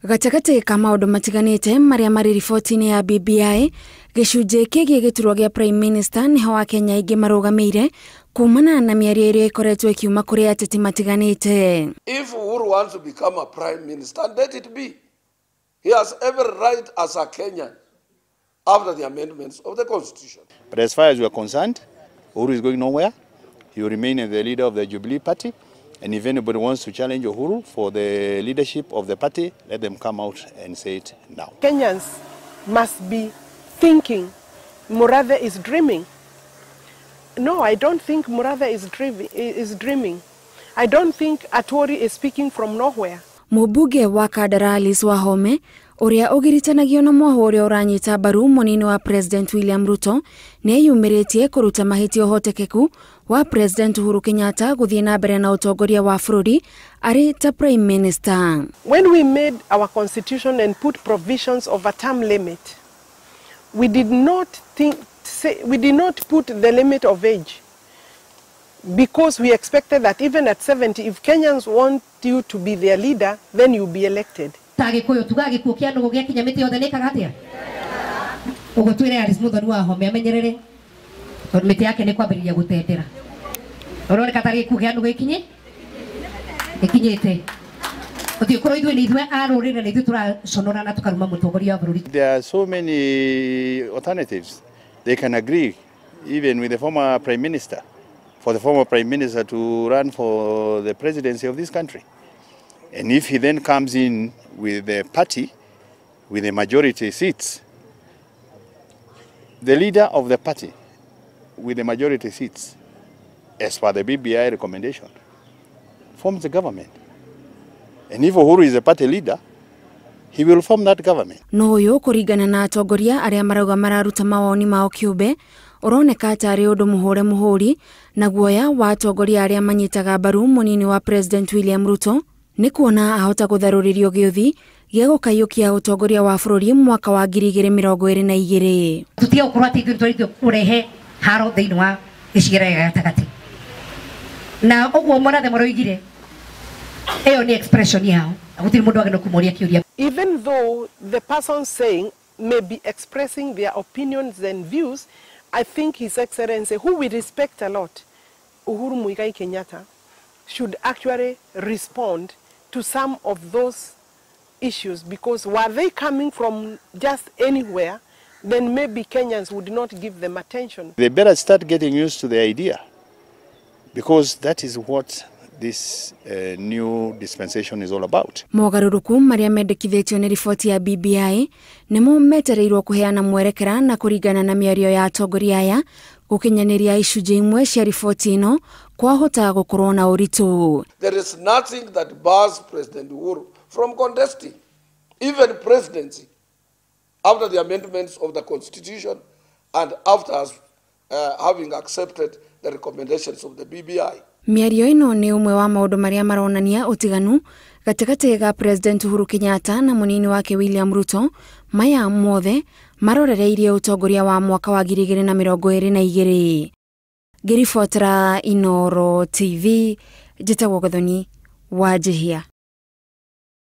Gatagatĩ ka maũndũ matiganĩte marĩa marĩ riboti-inĩ ya BBI, gĩcunjĩ kĩgiĩ gĩturwa gĩa Prime Minister nĩho Akenya aingĩ marũgamĩire kumana na mĩario ĩrĩa ĩkoretwo ĩkiuma kũrĩ ateti matiganĩte. If Uhuru wants to become a prime minister, let it be. He has every right as a Kenyan after the amendments of the constitution. But as far as we are concerned, Uhuru is going nowhere. He will remain the leader of the Jubilee Party. And if anybody wants to challenge Uhuru for the leadership of the party, let them come out and say it now. Kenyans must be thinking Murathe is dreaming. No, I don't think Murathe is dreaming. I don't think Atwoli is speaking from nowhere. Mũmbunge wa Kandara Alice Wahome ũrĩa ũgiritanagio na mwaho ũrĩa ũranyita mbaru mũnini wa President William Ruto nĩeyumĩrĩtie kũruta mahĩtia ũhotekeku wa President Uhuru Kenyatta gũthiĩ na mbere na ũtongoria wa bũrũri arĩ ta Prime Minister. When we made our constitution and put provisions of a term limit, we did not think, say, we did not put the limit of age, because we expected that even at 70, if Kenyans want you to be their leader, then you'll be elected. Ta Gĩkũyũ tugaga gĩkuũ kĩa nũgũ gĩakinya mĩtĩ yothe nĩĩkaga atĩa? Ũguo twĩre Alice Muthoni wa Wahome amenyerere tondũ mĩtĩ yake nĩ kwambĩrĩria gũtendera. Ũroneka ta gĩkuũ kĩa nũgũ gĩkinye gĩkinyĩte. Gũtirĩ korwo ithuĩ nĩ ithuĩ a rũrĩrĩ na ithuĩ tũraconora na tũkaruma mũtongoria wa bũrũri. There are so many alternatives. They can agree even with the former Prime Minister, for the former Prime Minister to run for the presidency of this country. And if he then comes in with the party, with the majority seats, the leader of the party with the majority seats, as per the BBI recommendation, forms the government. And if Uhuru is a party leader, he will form that government. No ũyũ kũringana na atongoria arĩa marauga mararuta mawoni mao kĩũmbe, ũroneka tarĩ ũndũ mũhũre mũhũri na guoya wa atongoria arĩa manyitaga mbaru mũnini wa President William Ruto nĩ kuona ahota gũtharũrĩrio gĩũthi gĩa gũkaiyũkia ũtongoria wa bũrũri mwaka wa 2022. Tũtige gũkorwo atĩ ithuĩ nĩtwagĩrĩirwo kũrehe haro thĩinĩ wa gĩcigĩrĩra gĩa gatagatĩ. Na ũguo Murathe maroigire, ĩyo nĩ expression yao, na gũtirĩ mũndũ wagĩrĩirwo kũmoria kĩũria. Even though the person saying may be expressing their opinions and views, I think His Excellency, who we respect a lot, Uhuru Muigai Kenyatta, should actually respond to some of those issues, because were they coming from just anywhere, then maybe Kenyans would not give them attention. They better start getting used to the idea, because that is what this new dispensation is all about. Mogarũrũku marĩa mendekithĩtio nĩ riboti ya BBI nĩmo metereirwo kũheana mwerekera na kũringana na mĩario ya atongoria aya gũkinyanĩria icunjĩ imwe cia riboti ĩno kwahota gũkorwo na ũritũ. There is nothing that bars President Uhuru from contesting, even presidency, after the amendments of the constitution and after having accepted the recommendations of the BBI. Mĩario ĩno nĩ ũmwe wa maũndũ marĩa maronania ũtiganu gatagatĩ ga President Uhuru Kenyatta na mũnini wake William Ruto. Maya mothe marorereirie ũtongoria wa mwaka wa 2022. Ngĩribotera Inooro TV, njĩtagwo Gathoni Wanjihia.